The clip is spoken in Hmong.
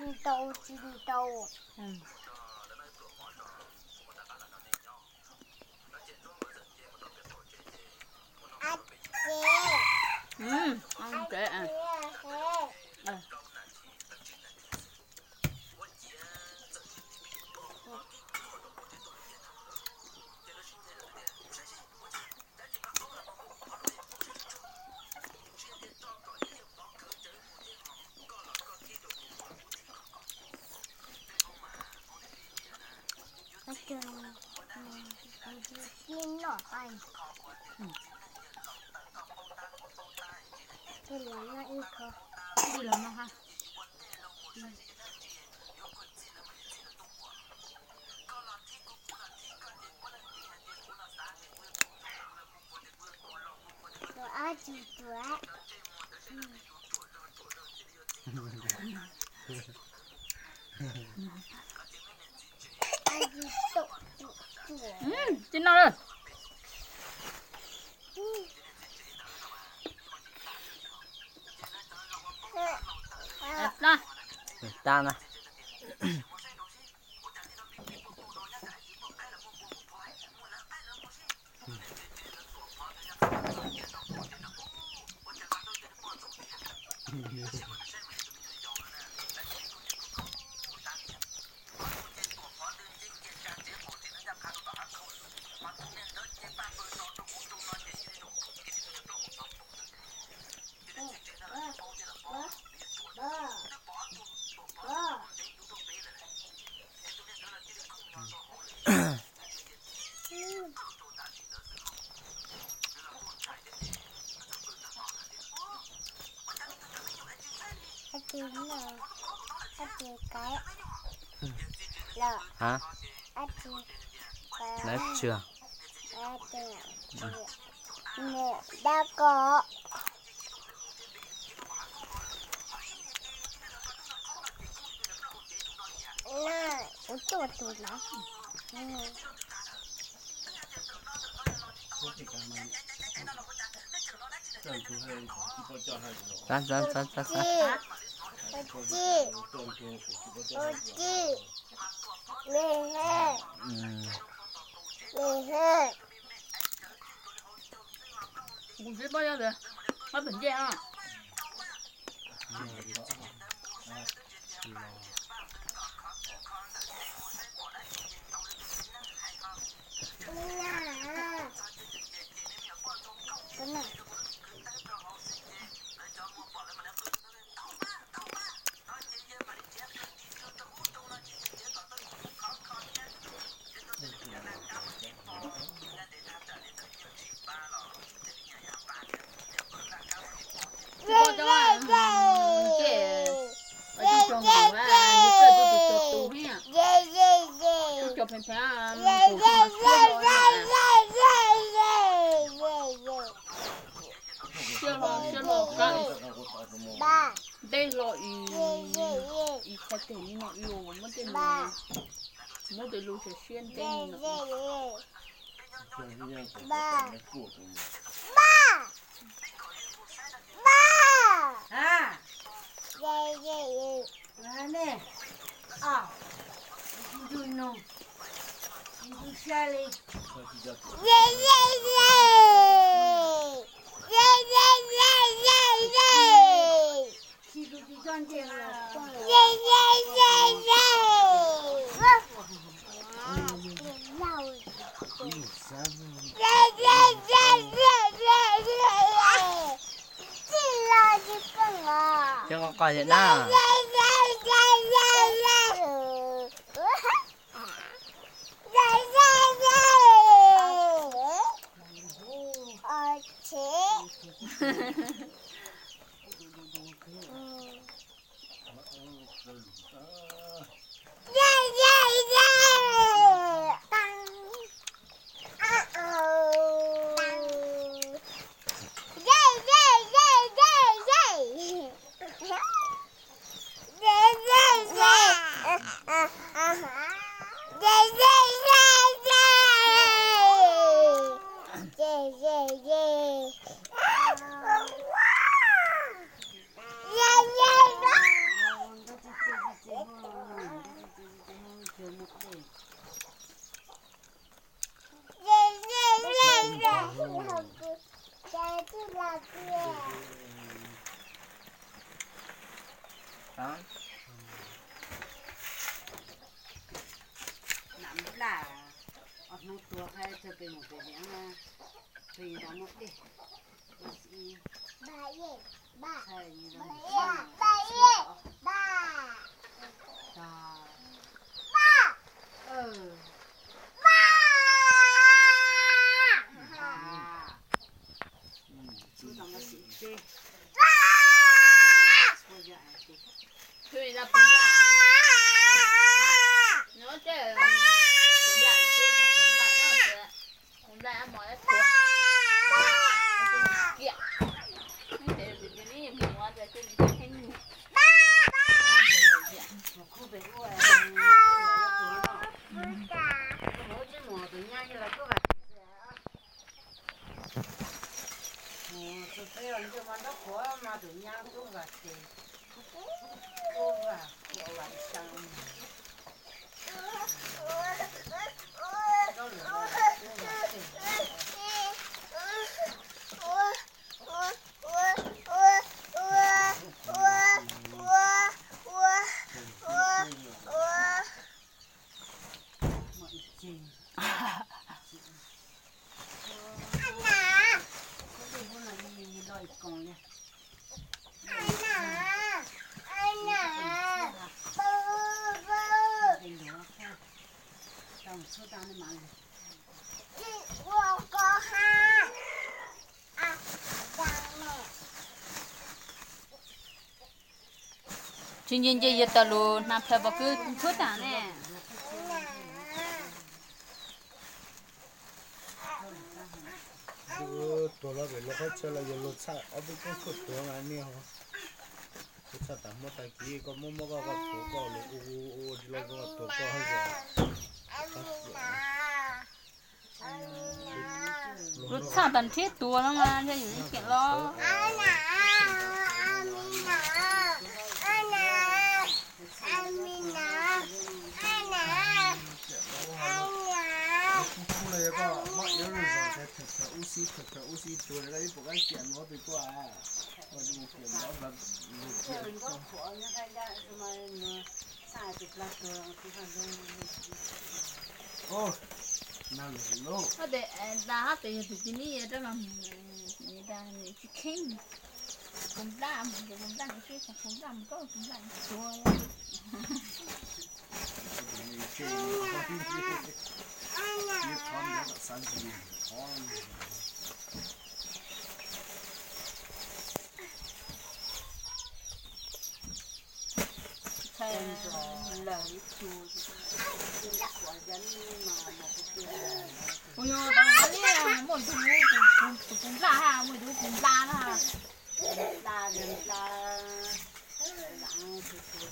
Tau tsis tau. Tsis no lawm. Ta na. Hả? Nói chưa? Dab ko. Ua tuaj tus no. Txav, txav, txav, txav, txav. Ci, ci, me he, me he. Kuv tsis paub yog tias, paub pem ncej no. Siab hlo, siab hlo kab. Dej hlo ib txhais tes li no, muab tej lus, muab tej lus siab siab ntej li no. Cov qos qos yam na. Nam nplaj, ob hnub tuag qab txog peb mus pem liaj na, peb yuav tau muaj dej, muaj xiv ib, txhaj yuav tau mus txog tod. Txhua tau mus xiv peb, txhua yog es Mus txog peb los ntsej muag nraub qaum mas tus nyab tub vam tes, tub vam qhuav vam xyaa mus. Tub vam tes. Muaj ib ceeg, kuv dej hub no ib lo ib koos li. Tau txhub tau ne mas. Tsis nce nce yuav tawm lus hnav plhaws pom kwv txhub tag ne. Tuag los pem luag qhov chaw los yog luag txhaj ob peb koob tshuaj tuag mas nej ho. Kuv txhaj tas hmo tag kis koj muab muab koj koj tuag koj los ua ua ua tsis los koj tuag koj hab. Luag txhaj tas nrhiav tuag no mas nrhiav yus ib kiam los. Kuv kuj los yog koj muab iab lub zos khaws khaws ub xib khaws khaws ub xib tuag koj ib puas kab kiam nuav pem kuj. Hab tes, hab tes yog tus txiv neb rov los, tsis kheev, puas nplaj mus, puas nplaj mus seb, puas nplaj mus koj, puas nplaj mus tuag. Kuv yog tau nqa li muaj ib tug tus puas nplaj ha, muaj ib tug puas nplaj na.